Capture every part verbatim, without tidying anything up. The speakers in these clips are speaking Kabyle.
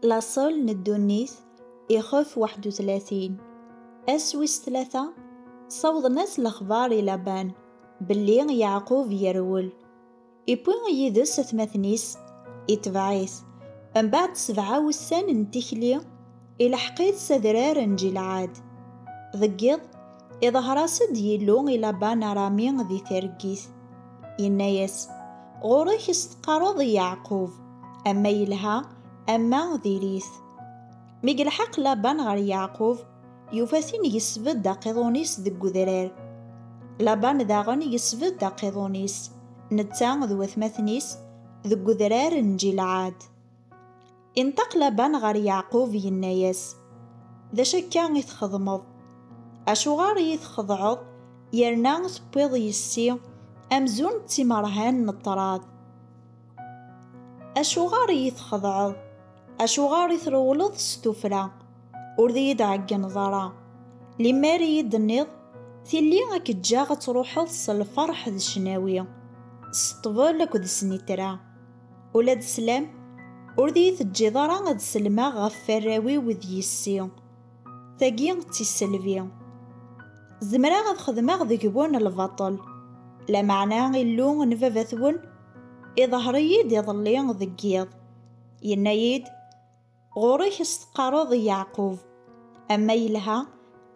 Laṣel n ddunit, ixef waḥed u tlatin. Ass wis tlata, sawḍen-as lexbar i Laban belli Yeɛqub yerwel. Iwwi yid-s atmaten-is, itbeɛ-it. Mbeɛd sebɛa wussan n tikli, ilḥeq-it s adrar n Ǧilɛad. Deg yiḍ, iḍher-as-d Yillu i Laban Arami di targit. Yenna-yas: "Ɣur-k i s-teqqareḍ i Yeɛqub, ama yelha, ama diri-t." Mi yelḥeq Laban ɣer Yeɛqub, yufa-t-in yesbedd aqiḍun-is deg udrar. Laban daɣen yesbedd aqiḍun-is, netta d watmaten-is, deg udrar n Ǧilɛad. Inṭeq Laban ɣer Yeɛqub, yenna-yas: "D acu akka i txedmeḍ? Acuɣer i yi-txedɛeḍ, yerna tewwiḍ yessi amzun d timerhan n ṭṭrad? Acuɣer i yi-txedɛeḍ? Acuɣer i trewleḍ s tuffra, ur d iyi-d-ɛeggneḍ ara? Limer i yi-d-tenniḍ, tili ad k-ǧǧeɣ ad truḥeḍ s lferḥ d ccnawi, s ṭṭbel akked snitra. Ula d sslam, ur d iyi-teǧǧiḍ ara ad sellmeɣ ɣef warraw-iw d yessi. Tagi d tisselbi. Zemreɣ ad xedmeɣ deg-wen lbaṭel. Lameɛna Illu n baba-twen iḍher-iyi-d iḍelli deg yiḍ. Yenna-yi-d: 'Ɣur-k i s-teqqareḍ i Yeɛqub, ama yelha,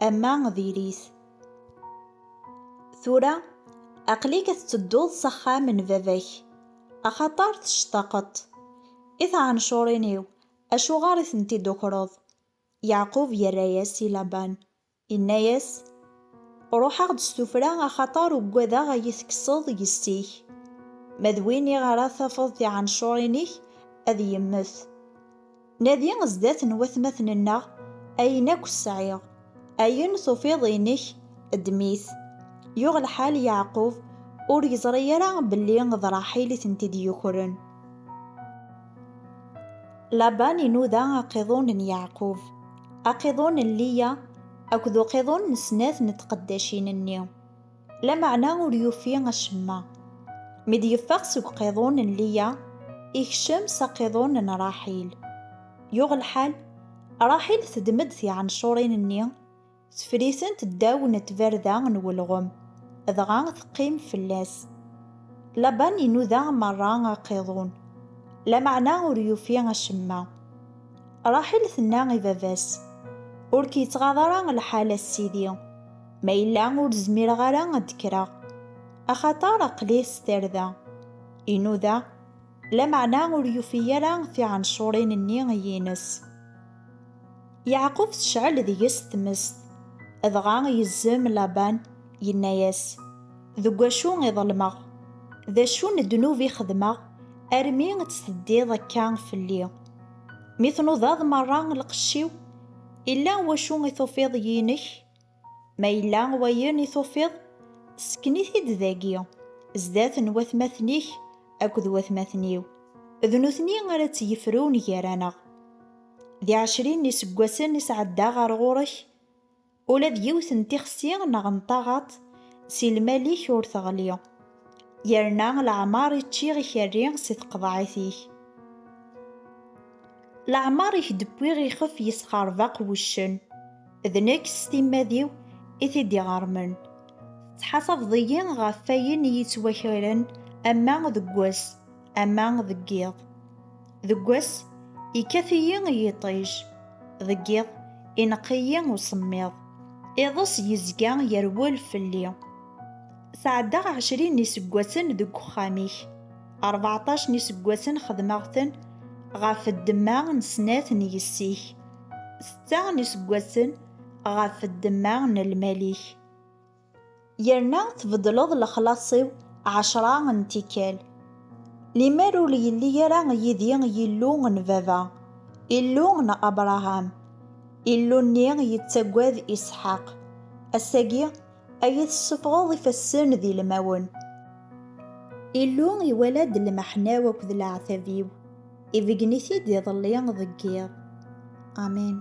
ama diri-t.' Tura, aql-ik ad tettedduḍ s axxam n baba-k, axaṭer tectaqeḍ-t. I tɛencurin-iw, acuɣer i tent-id-tukreḍ?" Yeɛqub yerra-yas i Laban, yenna-yas: "Ruḥ-aɣ-d s tuffra, axaṭer ugadeɣ ad yi-tekkseḍ yessi-k. Ma d win iɣer ara tafeḍ tiɛencurin-ik, ad yemmet. Nadi zdat n watmaten-nneɣ ayen akk sɛiɣ, ayen tufiḍ inek, ddem-it." Yuɣ lḥal Yeɛqub ur yeẓri ara belli d Raḥil i tent-id-yukren. Laban inuda aqiḍun n Yeɛqub, aqiḍun n Liya akked uqiḍun n snat n tqeddacin-nni, lameɛna ur yufi acemma. Mi d-yeffeɣ seg uqiḍun n Liya, ikcem s aqiḍun n Raḥil. Yuɣ lḥal, Raḥil teddem-d tiɛencurin-nni, teffer-itent ddaw n tbarda n welɣem, dɣa teqqim fell-as. Laban inuda merra aqiḍun, lameɛna ur yufi acemma. Raḥil tenna i baba-s: "Ur k-yettɣaḍ ara lḥal a sidi, ma yella ur zmireɣ ara ad d-kkreɣ, axaṭer aql-i s tarda." Inuda, lameɛna ur yufi ara tiɛencurin-nni ines. Yeɛqub tecɛel deg-s tmest, dɣa yezzem Laban, yenna-yas: "Deg wacu i ḍelmeɣ? D acu n ddnub i xedmeɣ armi ad tetteddiḍ akka fell-i? Mi tnudaḍ merra lqecc-iw, illa wacu i tufiḍ yinek? Ma yella wayen i tufiḍ, sken-it-id dagi, zdat n watmaten-ik akked watmaten-iw. D nutni ara tt-yefrun gar-aneɣ. Di ɛecrin n iseggasen i sɛeddaɣ ɣer ɣur-k, ula d yiwet n tixsi neɣ n taɣaṭ si lmal-ik ur teɣli, yerna leɛmer i ččiɣ ikerri si tqeḍɛit-ik. Leɛmer i k-d-wwiɣ ixef yesxerbeq wuccen, d nekk s timmad-iw i t-id-iɣermen. Tettḥasabeḍ-iyi ɣef wayen i yi-ttwakren ama deg wass, ama deg yiḍ. Deg wass, ikkat-iyi yiṭij, deg yiḍ, ineqq-iyi usemmiḍ. Iḍes yezga yerwel fell-i. Sɛeddaɣ ɛecrin n iseggasen deg uxxam-ik, rbeɛṭac n iseggasen xedmeɣ-ten ɣef ddemma n snat n yessi-k, setta n iseggasen ɣef ddemma n lmal-ik. Yerna tbeddleḍ lexlaṣ-iw ɛecra n tikkal. Limer ur yelli ara yid-i Yillu n baba, Illu n Abṛaham, Illu-nni yettagad Isḥaq, ass-agi ad yi-tessufɣeḍ ifassen d ilmawen. Illu iwala-d lmeḥna-w akked leɛtab-iw, ibeggen-it-id iḍelli deg yiḍ. Amin.